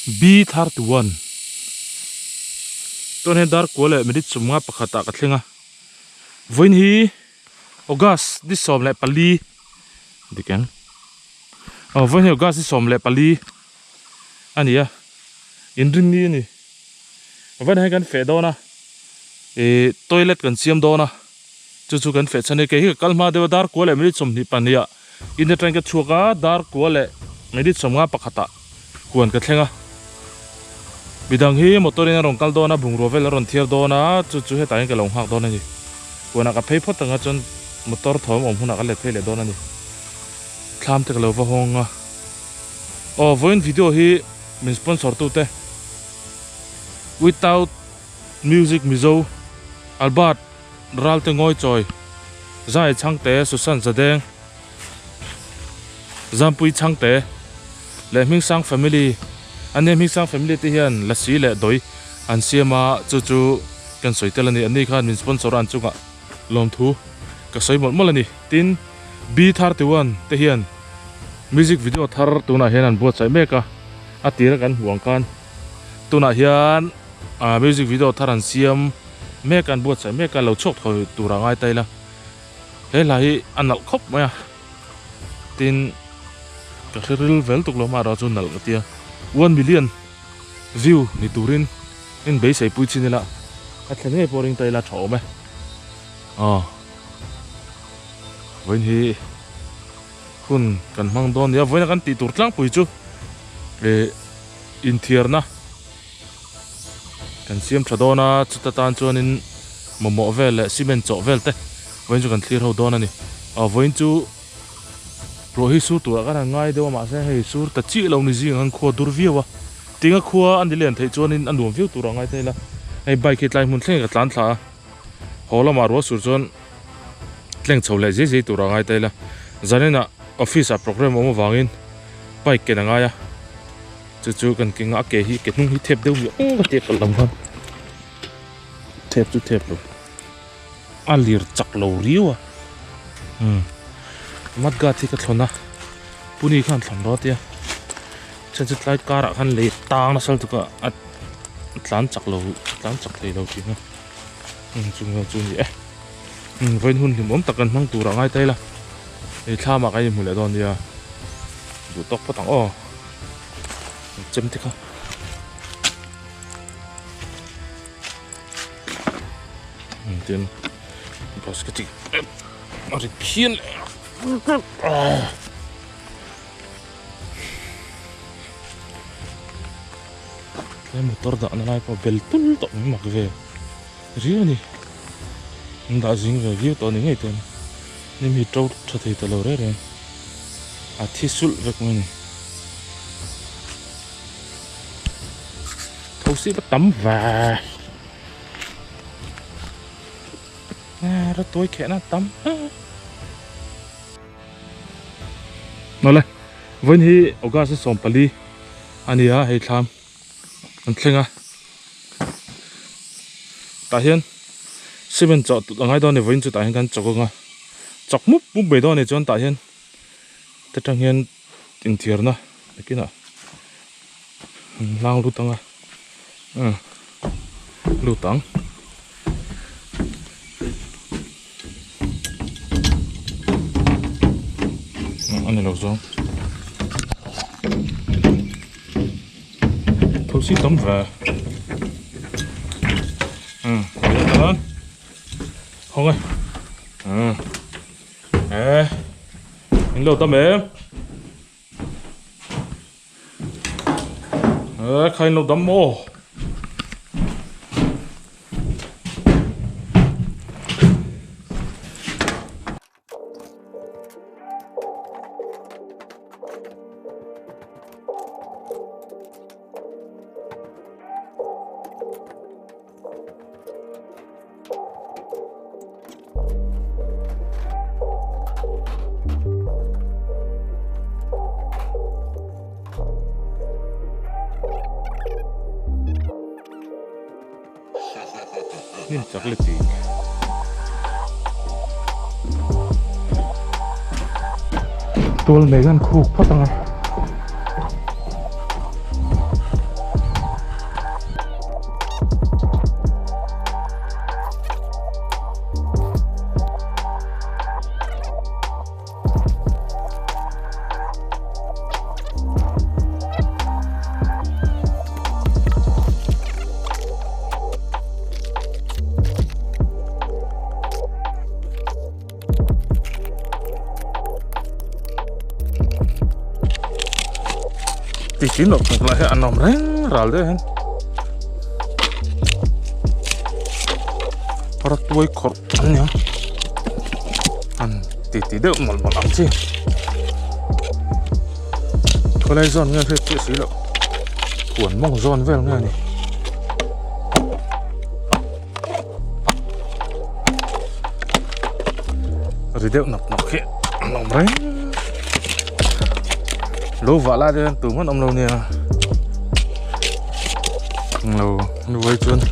B31 Chuan hei dar kua leh minute sawmnga pakhat ah ka thleng a vawiin hi August ni 14 dik em aw vawiin hi August ni 14 a ni a inrinni a ni vawiin hian kan feh dawn a ih toilet kan siam dawn a chu chu kan feh chhan a ni kei hi ka kal hma deuh a dar kua leh minute 22 ah in atangin ka chhuak a dar kua leh minute 50 pakhat ah. Huan ka thleng a, midang hi motor in a rawn kal dawn a, bungrua vel a rawn thiar dawn a, chu chu hetah hian ka lo nghak dawn a ni. Huanah ka phei phawt ang a chuan motor thawm awm hunah ka let phei leh dawn a ni. Thlam te ka lo va hawng a. Aw vawiin video hi min sponsor tu te Without Music Mizo, Albert Ralte Ngawichawi, Zai Chhangte, Susan Zadeng, Zampui Chhangte leh Hmingsang family an nia Hmingsang family te hian lasi leh dawi an siam a chu chu kan sawi tel a ni an ni khan min sponsor a an chungah lawmthu ka sawi mawlh mawlh a ni tin B31 te hian music video thar tunah hian an buatsaih mek a a tira kan hmuh ang khan tunah hian ah music video thar an siam mek a an buatsaih mek a lo chhuak thawi tur a ngai ta ila. He hla hi a nalh khawp mai a tin ka hre ril vel tuk lo amaherawh chu nalh ka tia one million view ni turin in beisei pui chin ila a thlen ngei pawh ring ta ila tha awm e aw vawiin hi hun kan hmang dawn nia vawiin a kan tih tur tlangpui chu ih inthiarna Kan siam tha dawn a, chuta tan chuanin mamawh vel leh cement chawh vel te vawiin chu kan thlir ho dawn a ni. Aw vawiin chu ruah hi sur turah kan han ngai deuh a mahse hei sur ta chiah lo ni zingah khan khua dur viau a, tinga khua a ni len theih chuanin a nuam viau turah ngai thei la, hei bike hi tlai hmun thlengin ka tlan thla a, haw lamah ruah sur chuan tleng chho leh zai zai turah ngai thei la, zaninah office ah programme a awm avangin bike ken a ngai a. Chu chu kan ke ngah ke hi ke hnung hi thep deuh miah ka tia kalh lam khan thep chu thep lo a lir chak lo riau a umm mat guard hi ka thlawn a puni khan thlawn rawh a tia chhan chu tlai karah khan lei tang nasa lutuk a a tlan chak lo tlan chak thei lo thin a umm chung vel chu a ni e umm vawiin hun hlimawm tak kan hmang turah ngai ta ila hei thlam ah kan inhmu leh dawn nia duh tawk phawt ang aw. Chem te kha. Tin basket hi a ri phian leh a. Tlai motor dahna lai pawh bel tul tawh mai mak ve riau a ni. An dah zing ve viau tawh a ni ngei tawh a ni. Hnim hi to tha thei ta lo reng reng. A thi sulh vek mai a ni. Tho si va tam ve. A ra tuai kheh na tam. Awle vawiin hi August 14 a ni a hei thlam an thleng a. Tah hian cement chawh tut a ngai dawn a ni vawiin chu tah hian kan chawk ang a chawk mup mup mai dawn a ni chuan tah hian ta tang hian inthiarna nakinah an hlang lut ang a umm lut ang. A ni lo zawng Thosi tam ve umm chuan hawng e umm e in lo dam em e kha in lo dam maw. Hnim chak le chik. Tual mai khan khuk phawt ang a. Ti nawk nawk lah hi an awm reng ral deuh hian rawtuai khawrh an ni ang an ti ti deuh mawlh mawlh ang chi khawlai zawn nge hriat chiah si loh huan mawng zawn vel nge a ni. Ri deuh nawk nawk hi an awm reng lo vah lai te hian tumah an awm lo nia englo nuai chuan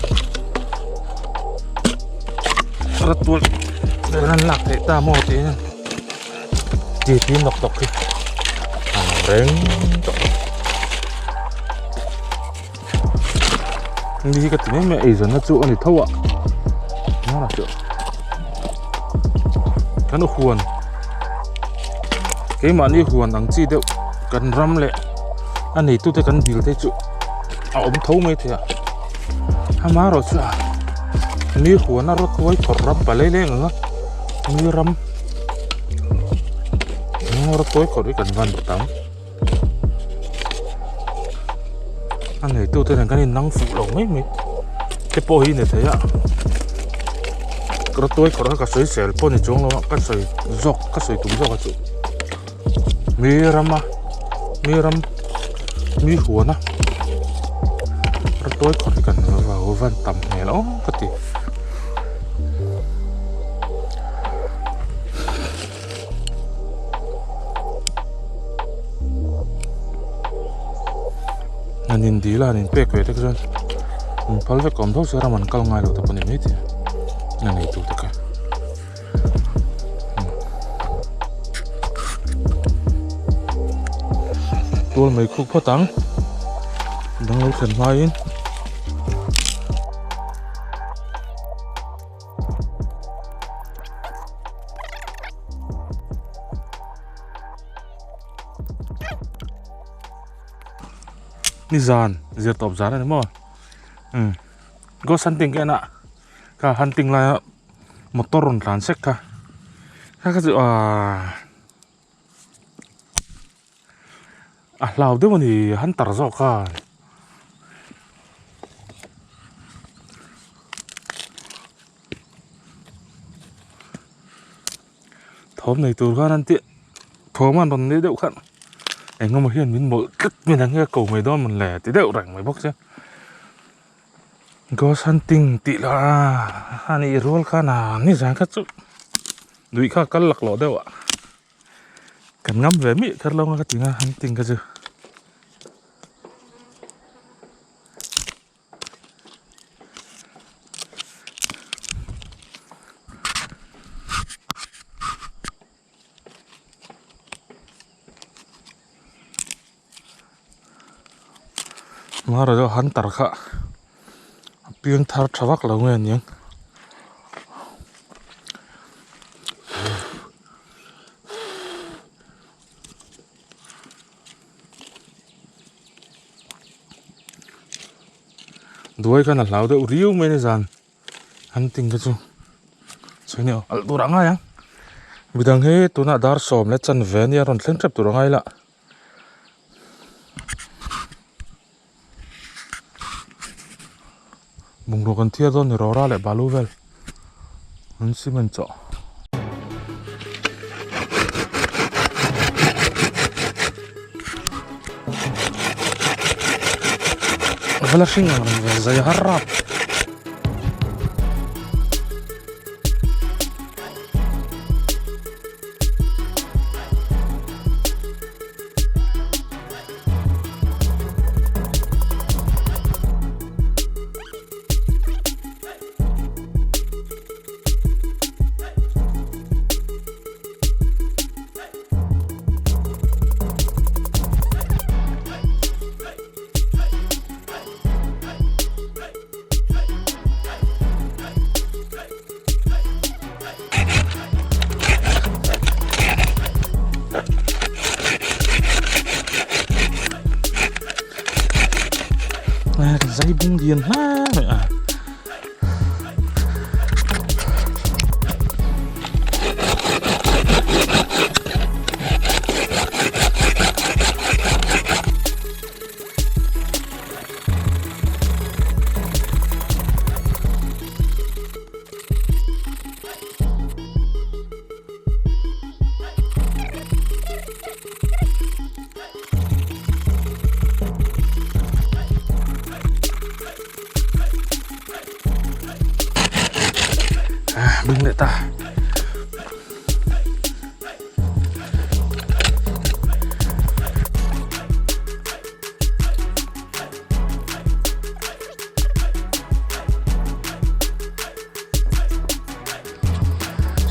rat tual vel an lak theih ta maw tih hian ti ti nawk nawk hi an awm reng tawh. Ni hi ka ti mai mai a eizawnna chu a ni tho a nana chu kan huan keimahni huan ang chi deuh kan ram leh a neitute kan dil te chu a awm tho mai thei a amaherawh chu a mi huan a rawt tuai phawrh ram palai leng ang a mi ram rawt tuai khawrh hi kan van tam. A neitu te nen kan in nang fuh lo mai mai te pawh hi ni thei a rawtuai kawr kha ka sawi sel pawh ni chuang lo a ka sawi zawk ka sawi tum zawk a chu mi rama mi ram mi huana rawtuai kawr hi kan van tam hmel aw ka ti. An in dil a an in pek ve te chuan in phal vek awm tho se ram an kal ngai lo te pawh a ni maithei a nei tur te kha. Tual mai khuk phawt ang dang lo thlen hmain. Nizan zir tawp zan a ni maw umm ghost hunting ka en a ka hunting laia motor rawn tlan sek kha kha kha chu ahh a hlau deuh a ni hunter zawk khan. Thawm nei tur khan an tih thawm an rawn nei deuh khan eng emaw hian min mawlh tlat mai ang hi a ko mai dawn mawn le ti deuh reng mai bawk sia ghost hunting tih lah a nih rual khan a nizan kha chu nuih kha kal laklawh deuh a kan ngam ve miah kher lo ang ka ti nga hunting kha chu. Maharaja hunter kha a piang thar tha vak lo nge aniang. Duai khan a hlau deuh riau mai a ni zan hunting te chu sawi ni aw alh tur a ngai ang midang hi tunah dar sawm leh chanve ania rawn thleng tep tur a ngai la. Bungraw kan thiar dawn ni rawra leh balu vel an cement chawh. Vala hring ang reng ve zai har rap. Zai bung lian hle mai a. Bung leh ta.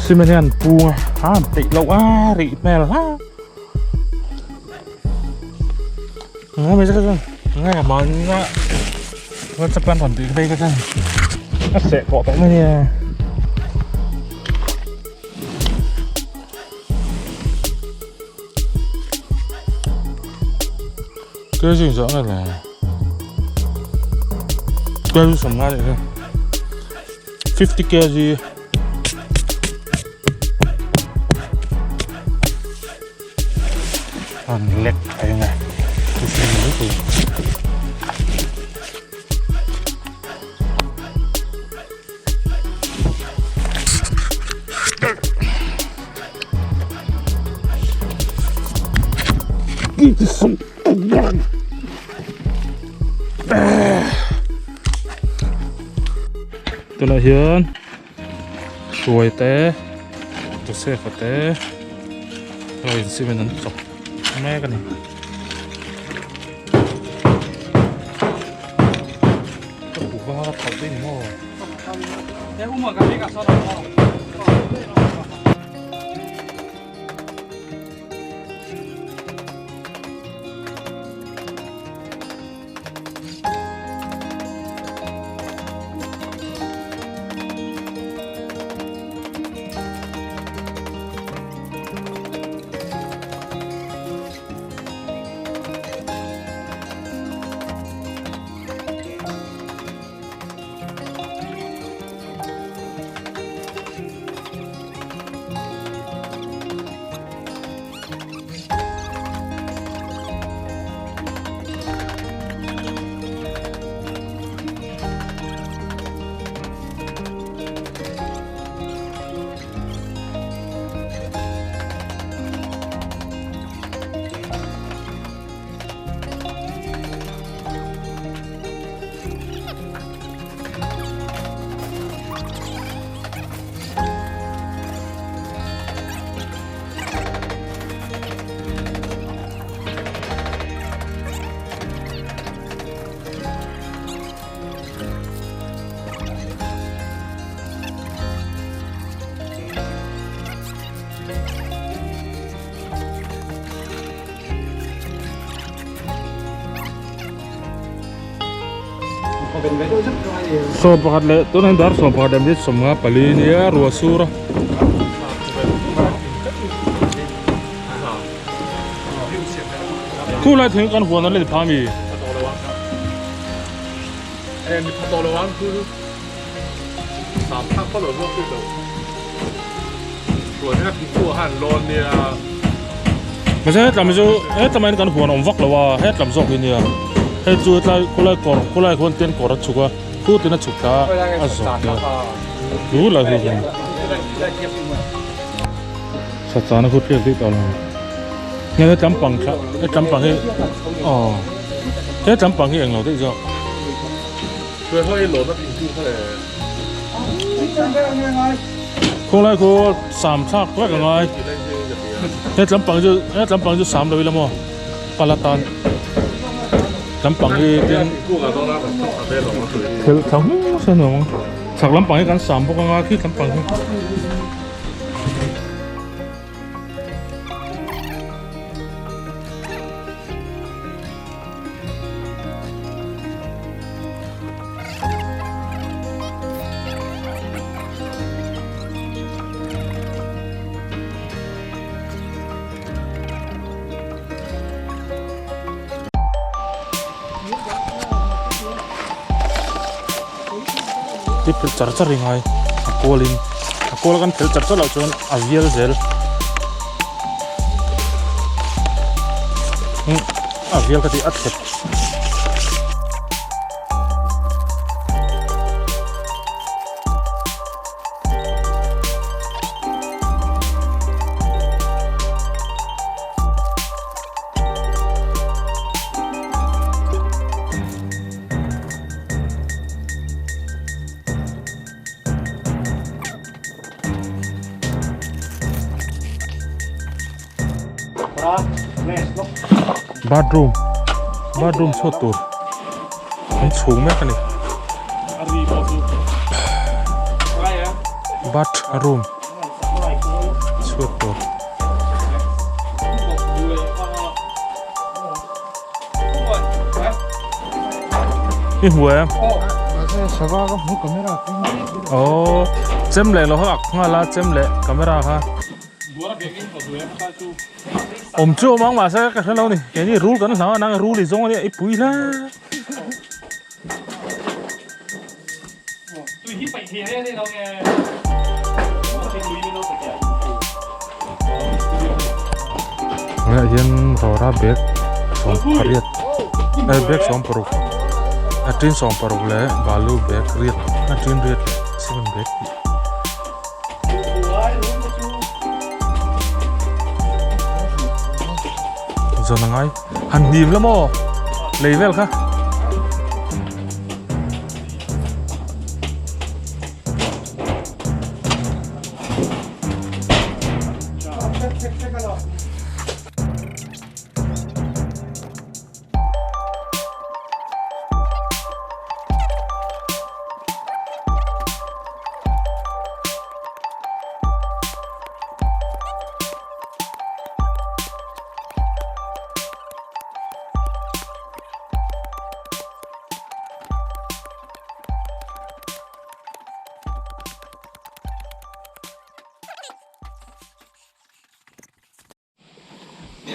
Cement hian pung a a peih loh a rih hmel hle ngai mai chuan ngai a mahni a whatsapp an rawn tih phei kha chuan a seh pawh tawh mai nia. Cái gì rõ là cái gì sống ngay này 50 kg an lek thei ang e chu hring mai thei. Tunah hian Hruai te Joseph-a te ho in cement an chawp mek a ni. Sawm pakhat leh tunah hian dar sawm pakhat leh minute sawmnga pali nia ruah sur a. Khu lai thing kan huan an la ni pha mi. Mahse hetlam hi chu hetlam ah hian kan huan a awm vak lo a hetlam zawk hi nia hei chu hetlai khawlai kawr khawlai khuan ten kawr a chhuk a khutin a chhuk thla a zawk nia chu lai chu hian sachana khu hriat daih tawh lo nge hetlam pang thla hetlam pang hi aw hetlam pang hi englo daih zawk. Khawnglai khu sam thlak vek a ngai he tlampang chu he tlampang chu sam lo ila maw pala tan tlampang hi tin thil thla hmung se nuam ang chhak lampang hi kan sam bawk anga khi tlampang hi. Ti phel char char i ngai a kual in a kual kan phel char char loh chuan a vial zel a vial ka tih a thlep. Bathroom bathroom chhuat tur an chhung mek a ni bathroom chhuat tur. I hmu em? Aww chem leh lo kha ak nghal a chem leh camera kha. Awm chu awm ang mahse ka hre lo ni keini rul kan hlau a nang rul i zawng a nia i pui hle. Tunah hian rawra bag sawmpariat eh bag sawmparuk a tin sawmparuk leh balu bag riat a tin riat leh cement bag tih. Zawn a ngai han hnim la maw lei vel kha.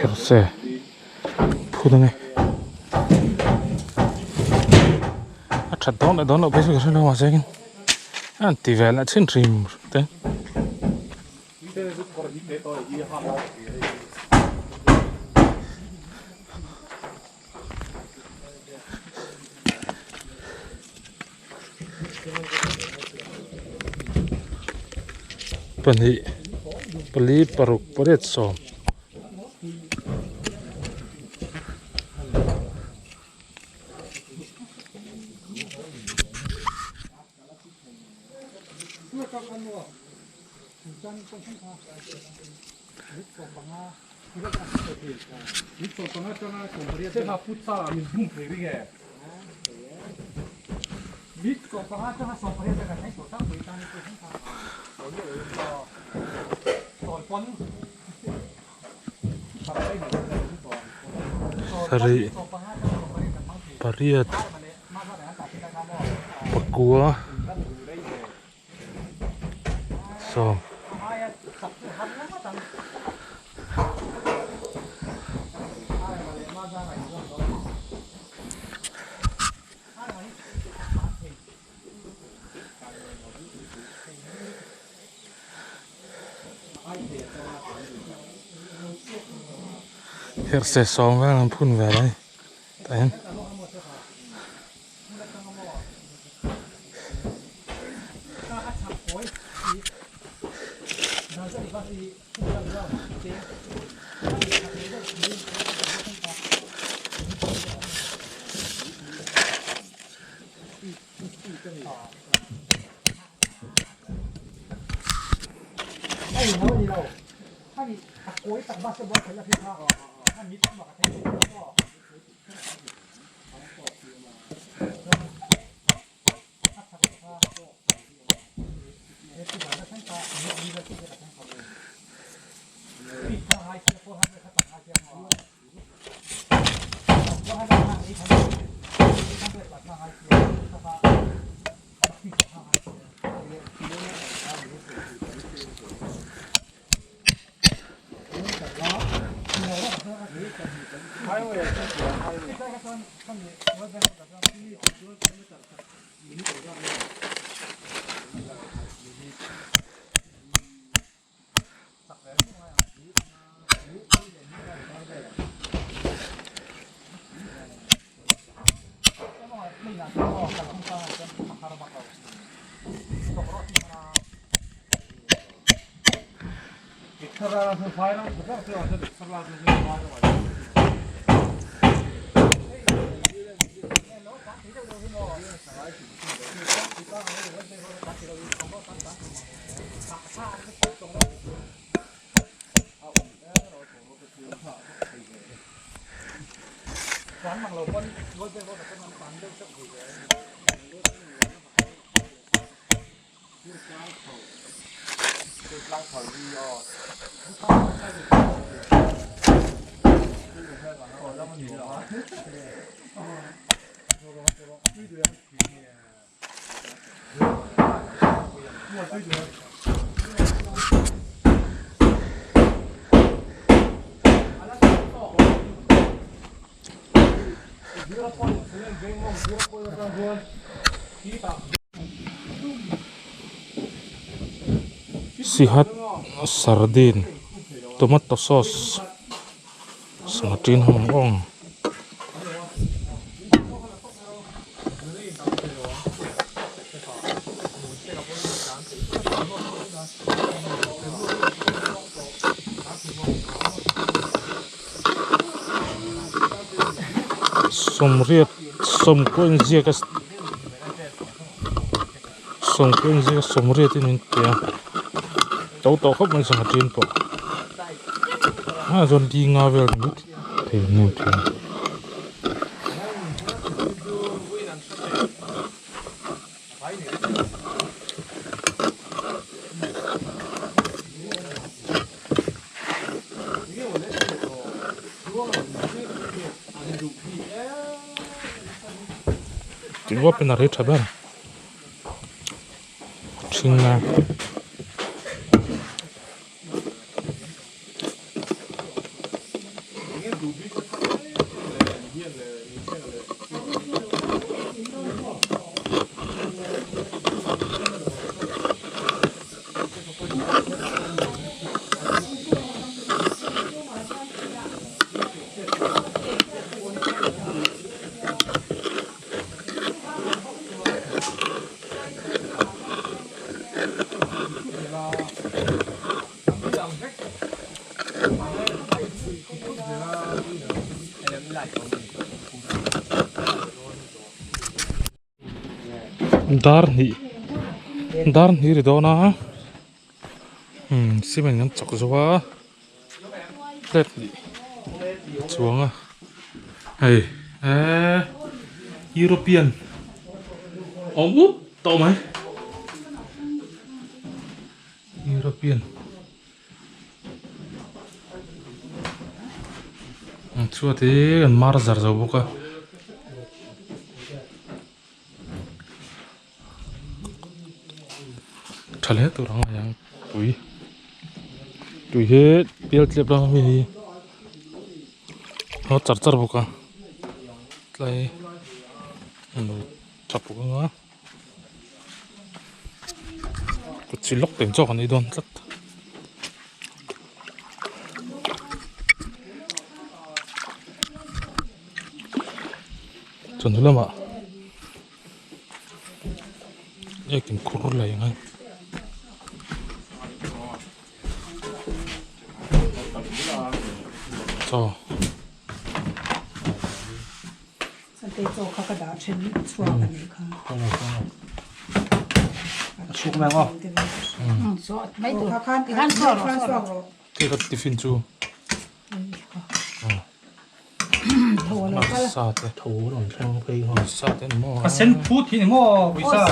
Thirse phut ange a that dawn leh dawn loh phei chu ka hre lo mahse in a han ti vel a chhin hrim te. Pahnih pali paruk pariat sawm. Sarih pariat pakua. Sawm. Herhse sawm vel an phun vel a ni tah hian. Sihhat sardine tomato sauce sangha tin ho ang awng. Sawmriat sawmkaw inziak a sawmkaw inziak a sawmriat in min ti a to tawh khawp mai sangha tin pawh ah chuan di nga vel ni thei a ni thei. Tih ruap in a rei tha ber ṭhing a. Dar hnih dar hnih ri dawn a umm cement an chawk zo a plate hnih a chuang a hei eee European awm up tawh mai European chhuat hi an mar zar zo bawk a. Tha hle tur ang a niang tui tui hi pial tlep lama mi hi a char char bawk a tlai alo tha puk anga kut chi lawk teng zawk an ei dawn tlat. Chawhnu lamah ekin khur la eng a chaw cake a tiffin chu. A sen phut hi ni maw uisa?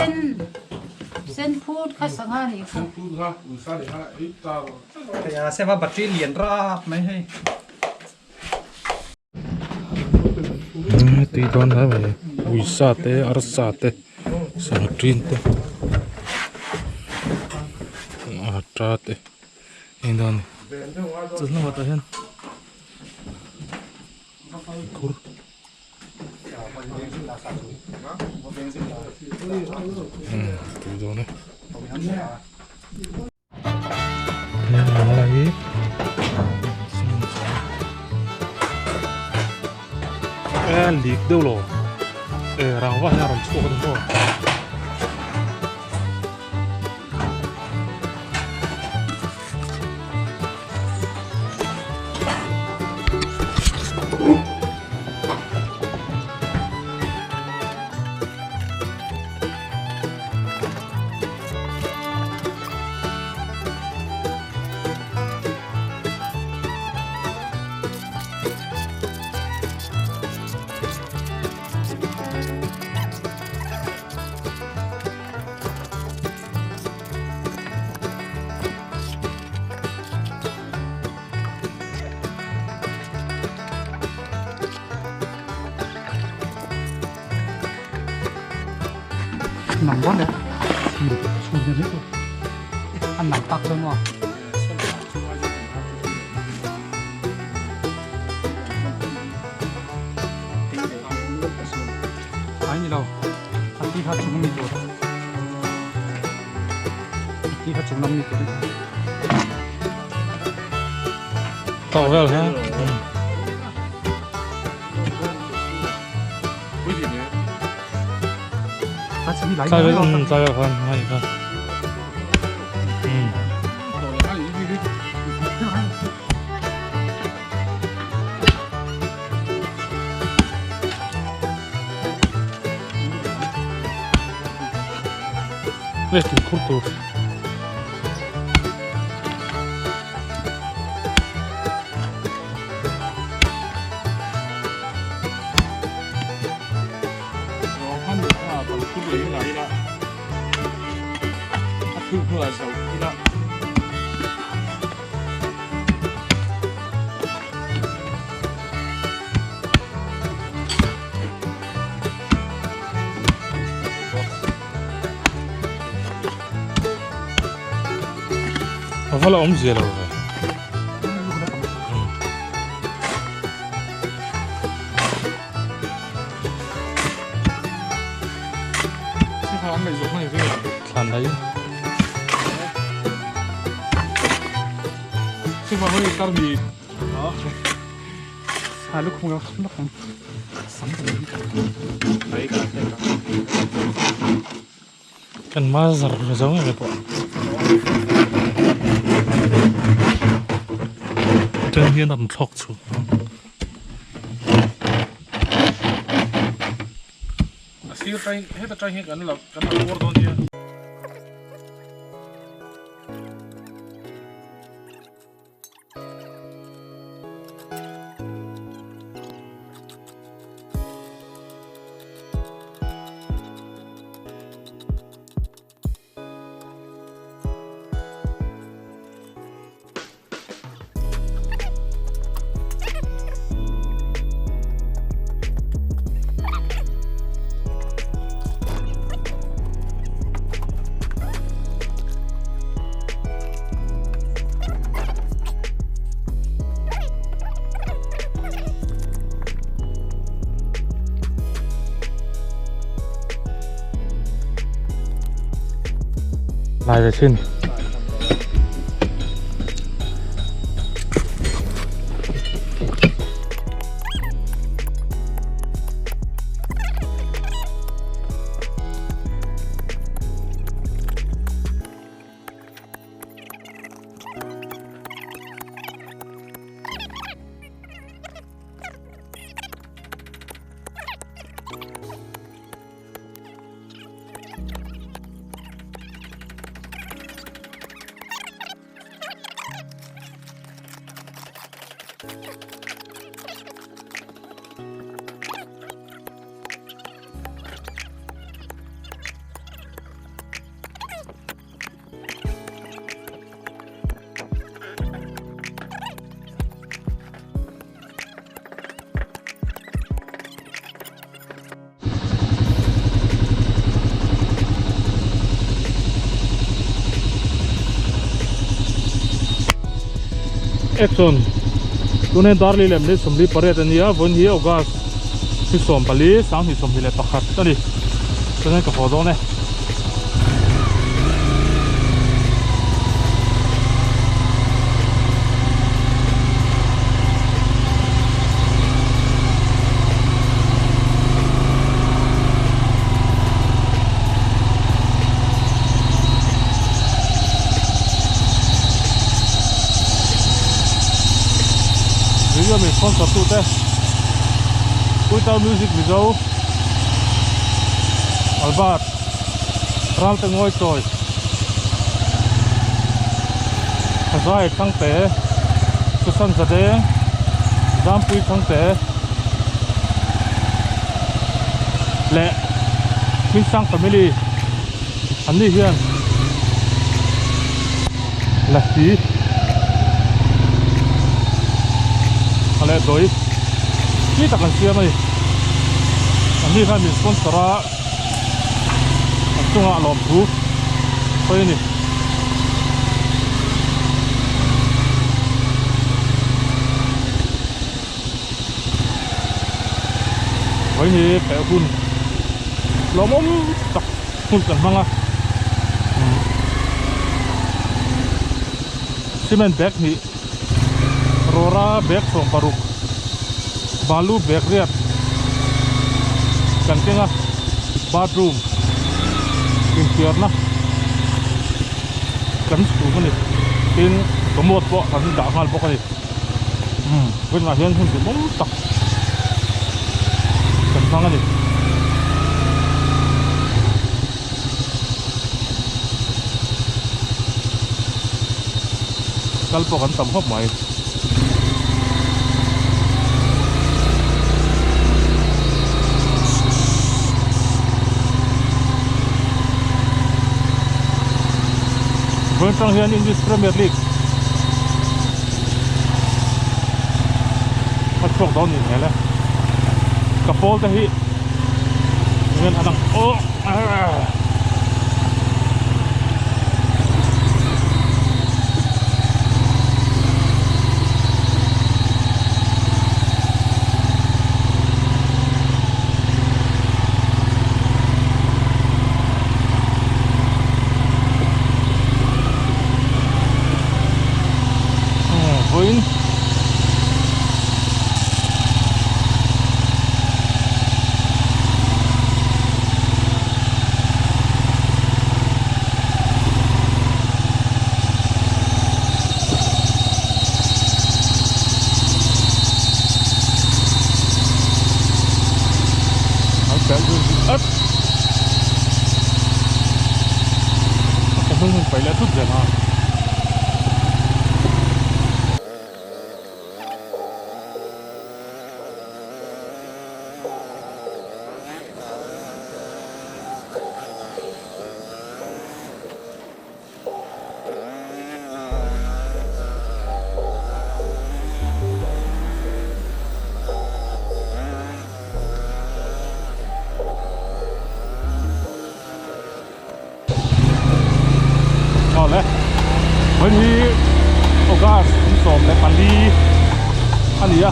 Sen phut kha sangha nih kha. Hei a sema battery lian rap mai hei. Tui dawn hle mai uisa te arsa te sangha tin te atta te heng dawn a ni chawhnu lamah tah hian. Khur tui dawn e e lik deuh lo e rangva hian a rawn chhuak a ni maw. Nam dawn le chhun chhun hian mai tur a nam tak chuan maw. Ai ni lo a ti kha chung mi tur a ti kha chung lam mi tur. Tawk vel ha. Tlai vel tlai vel khan hai kha. Nge tuikhur tur. A va la awmzia lo ve. Thlan lai. Kan ma zar zo nge pawh. Tang hian an thlawk chhuak. A sir tang heta tang hian kan la kan la tuar dawn nia. Lai ve thin. Action tuna darli lem leh 48 a nia vawiin hi August ni 14 2021 a ni chuan ka haw dawn e. Video min sponsor tu te Puitau Music Mizo Albert Ralte Ngawi Chawi Khazai Thangte Susan Zadeng Zampui Thangte leh Hmingsang family an ni hian Lasi a leh dawi chi tak an siam a ni an ni khan min sponsor a. chungah lawmthu sawi a ni. Vawiin hi peh hun lawmawm tak hun kan hmang a cement bag hnih rawra bag 16 balu bag riat kan keng a bathroom infiarna kan chhum a ni tin commode pawh kan dah nghal bawk a ni. Umm vawiinah hian hun duhawm tak kan hmang a ni. Kal pawh kan tam khawp mai. Vawiin tang hian English Premier League a chhuak dawn ni hmel e ka pawl te hi hian an ang aw Vawiin an pelh zui zui at a ka hnung hun paih leh thut zel a. Awle vawiin hi August kum 14 a ni a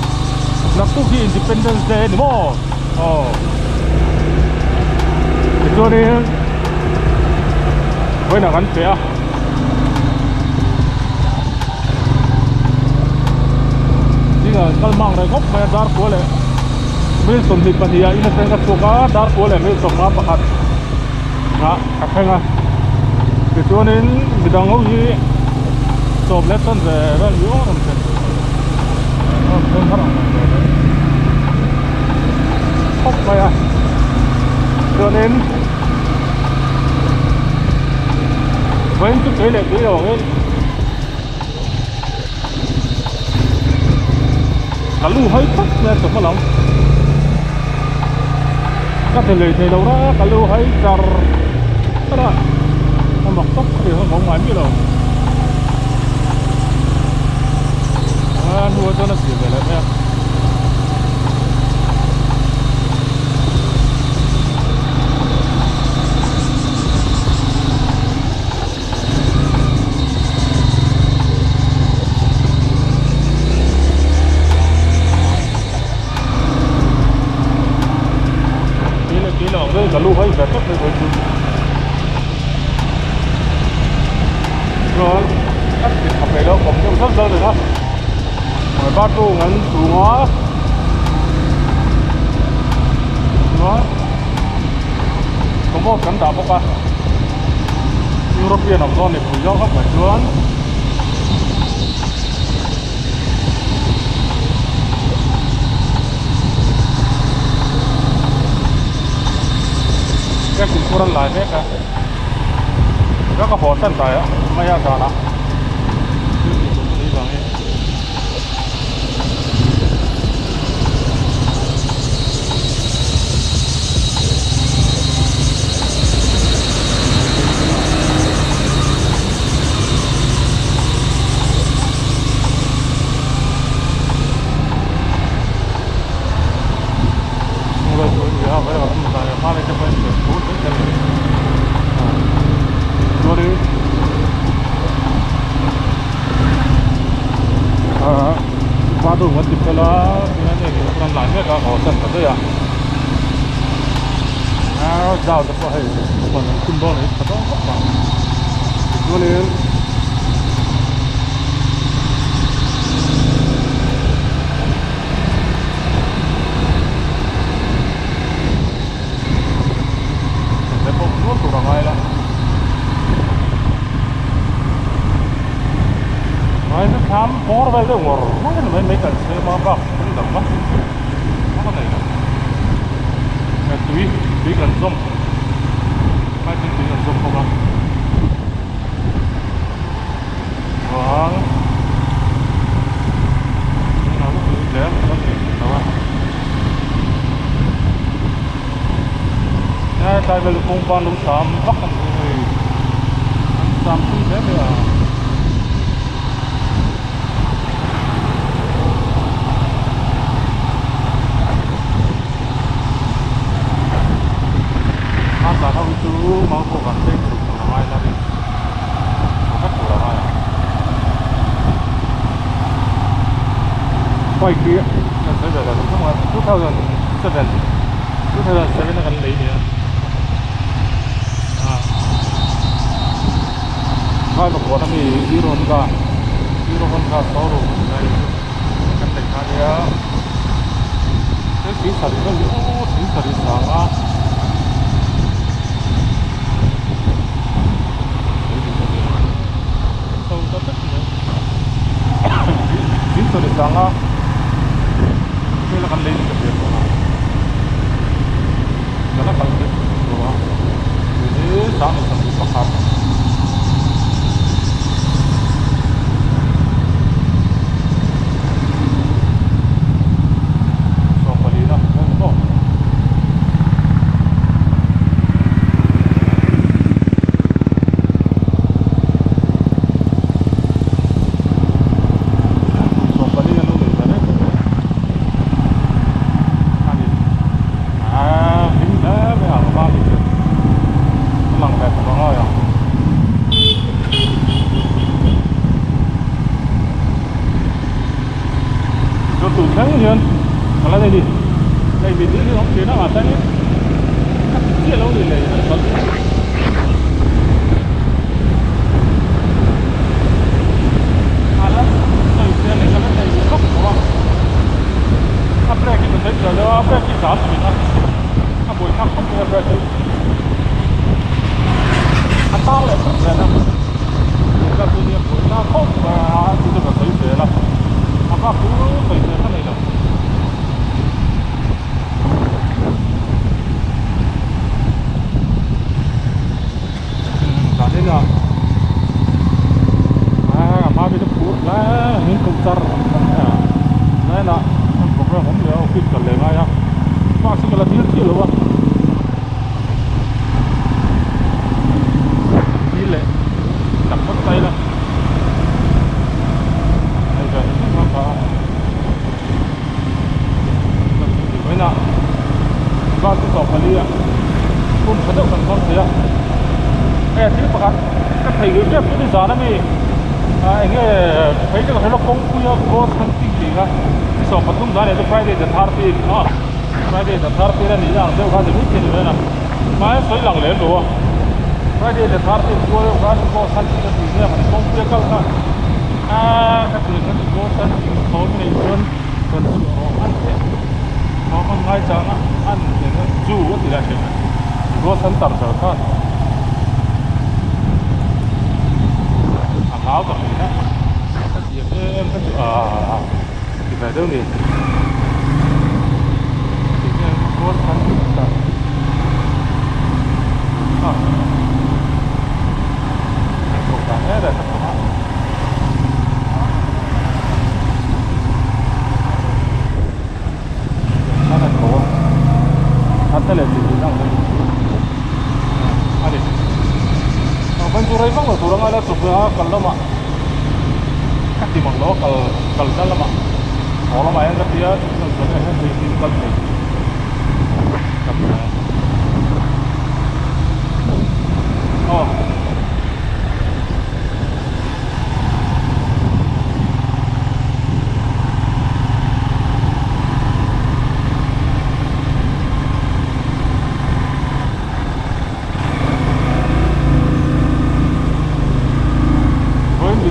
naktuk hi Independence Day a ni maw aw tichuanin vawiinah kan feh a. Zingah an kal mang reng khawp mai a dar kua leh mil 22 ah in atang ka chhuak a dar kua leh mil 51 ah ka thleng a tichuanin midang ho hi sawm leh chuan ve vel ni awm rawn thlen rawn thleng har ang reng ve le khawp mai a chuanin vawiin chu kei leh tui lo angin ka lu hai tak mai a chawhma lam ka ti lei thei lo ra ka lu hai char char a a mak tawp ka ti kha ka awm ngai miah lo a hnuah chuan a zir ve leh mai a. Ka lu hai ve tawp mai chu chuan a ti tha peih lo kawm deuh zauh zauh reng a bathroom an chung a chuan commode kan dah bawk a European awm dawn ni pui zawk khawp mai chuan biakin phur an lai mek a ka ka haw san ta mai a zanah thil tih tum a nih vangin. Chuanin ahh bathroom an ti fel a tihian hei in an lai mek a ka haw san ta daih a ahh zau te pawh hei huan an khum dawn a ni tha dawn khawp mai tichuanin. He pawh nual tur a ngai la. Ngai chu thlam bawr vel deuh ngawr ngawr a ni mai mai kan chhem a bak thil dang vak vak a nei lo. He tui tui kan zawm pipe in tui kan zawm bawk a. Chuan tunah chu tui tlem kan nei lo a. He tlai vel kawng ban lo sam vak a ni hei an sam pui hle mai a. A tlan ho hi chu mau pawh kan peng chhuk tur a ngai la ni chhuk vek tur a ngai ang. Bike hi kan sawi ve lo thung a 2007 2007 a kan lei nia ah vai pakawt ami Hero Honda Hero Honda showroom lai kan lei kha nia hei thing sarih vel hi aw thing sarih sang a.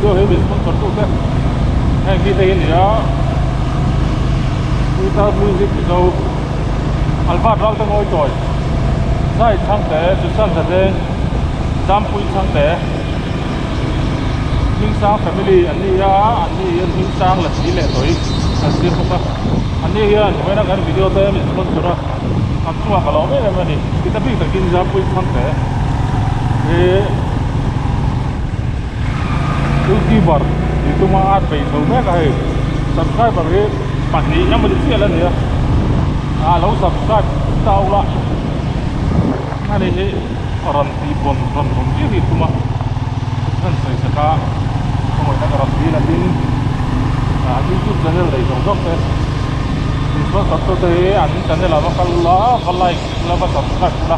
video hi min sponsor tu te heng hi te hi a ni a guitar music mizo Albert Ralte ngawi tawi zai chhangte Susan Zadeng Zampui chhangte Hmingsang family an ni a an ni hian Hmingsang la si leh tawi an siam bawk a an ni hian vawiina kan video te min sponsor a an chungah ka lawm em em a ni tita bik takin Zampui chhangte hi youtuber tih tuma a bei chho mek a hei subscriber hi pahnih emaw chiah la ni a ah lo subscribe ta ula ani hi rawn tih bawn rawn rawn viau hi tum a kan sawi sak a khawngawihna ka rawn dil a tin ah youtube channel nei zawng zawng te insponsor tu te hi an channel ah va kal ula va like ula va subscribe ula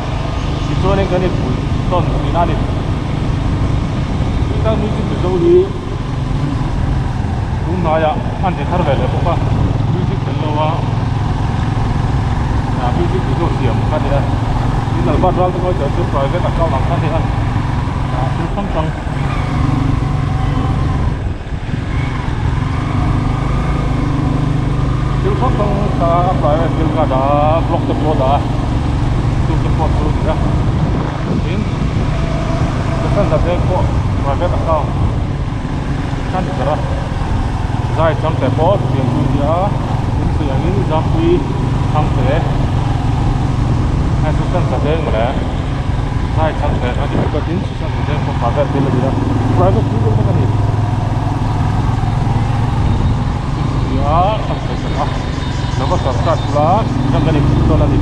tichuanin kan inpui tawn tihna a ni tuna music mizo hi tunhnaiah an ti thar ve leh bawk a music tel lo a ah music video siam kha nia tin Albert Ralte ngawi chuan chu private account ang kha nia ah thil hrang hrang thil hrang hrang kha a private thil kha dah a vlog te pawh a dah a chu te pawh chu a ni a tin Cassandra te pawh private account kha ni ber a zai changte pawh chutiang chu a ni a in sawi angin zampui changte hei Cassandra te mawle zai changte kha ni bawk a tin Cassandra te pawh private thil a ni a private thil deuh vek a ni a kan sawi sak a lo va subscribe ula chuan kan input dawn a ni.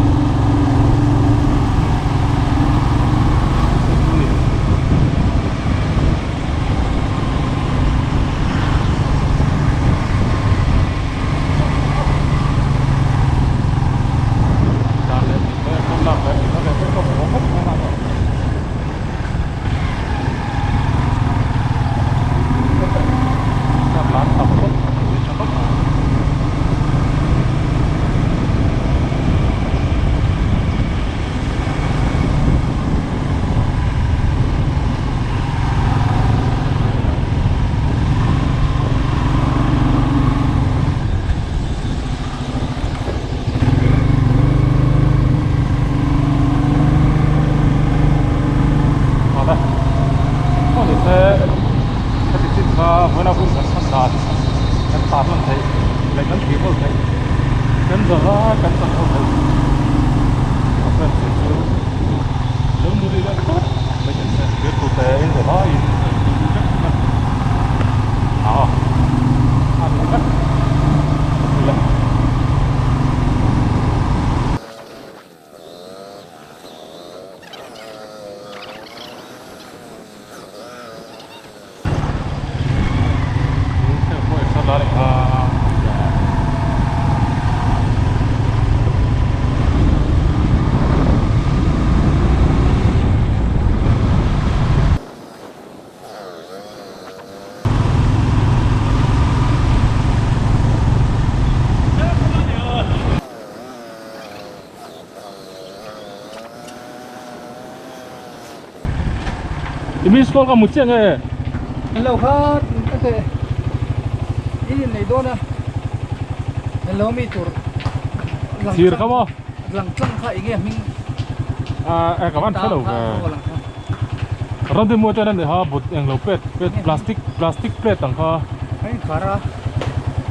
I miss call ka mu chiah nge? Hello kha ka te i nei dawn a hello mi tur thir kha maw lang tlang kha enge hming a e ka van hrelo ve Ramdinmuai ten a ni ha but englo plate plate plastic plastic plate ang kha a inkhar a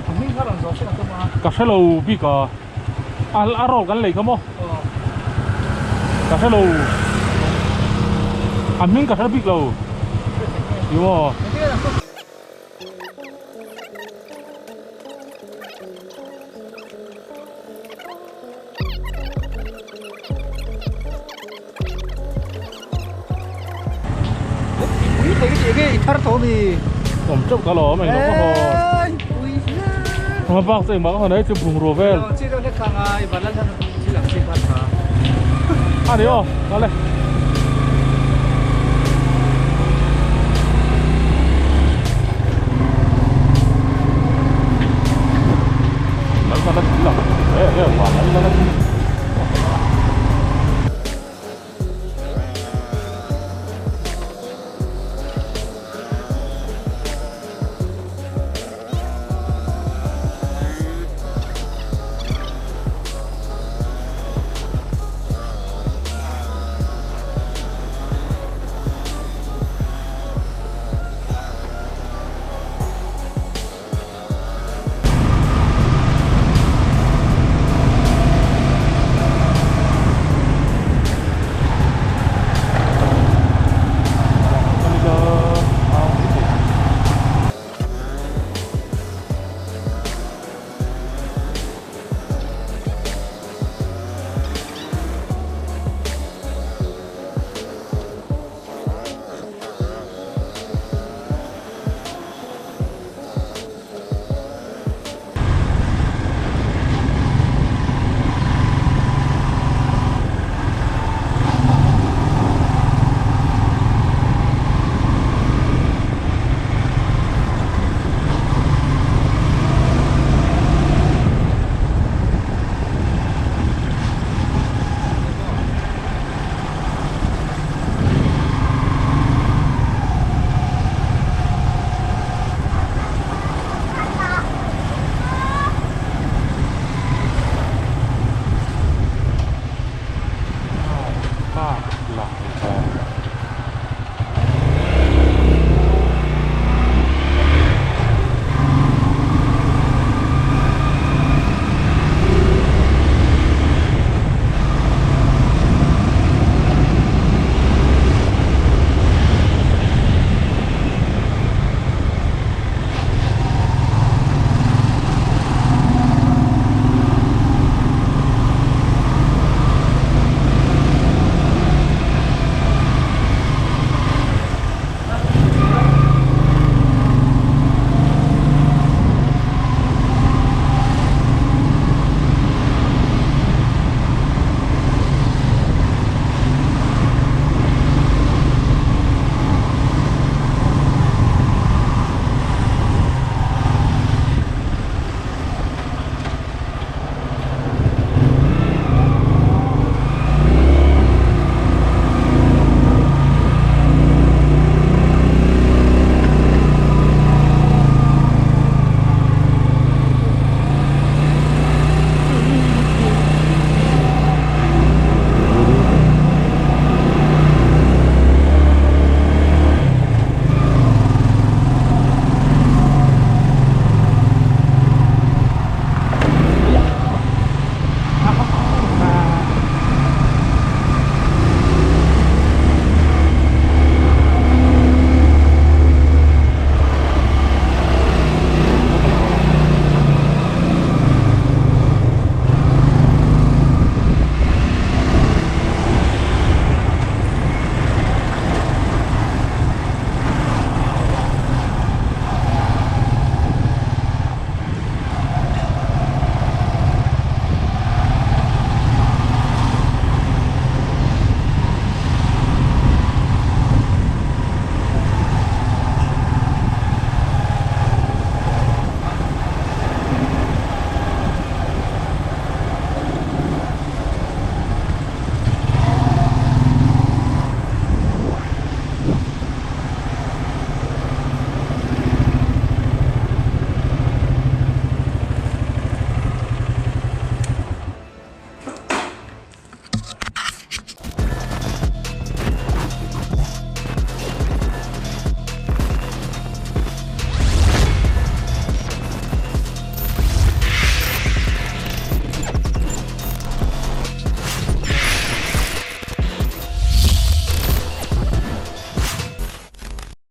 a hming kha rawn zawh hriat a tum a ka hrelo bik a a a roll kan lei kha maw ka hrelo a hming ka hre bik lo ti maw. Awm teuh ka lawm englo ka haw hma bak chu engmah ka haw nei chu bungrua vel a ni aw kal e. thlalak te kha.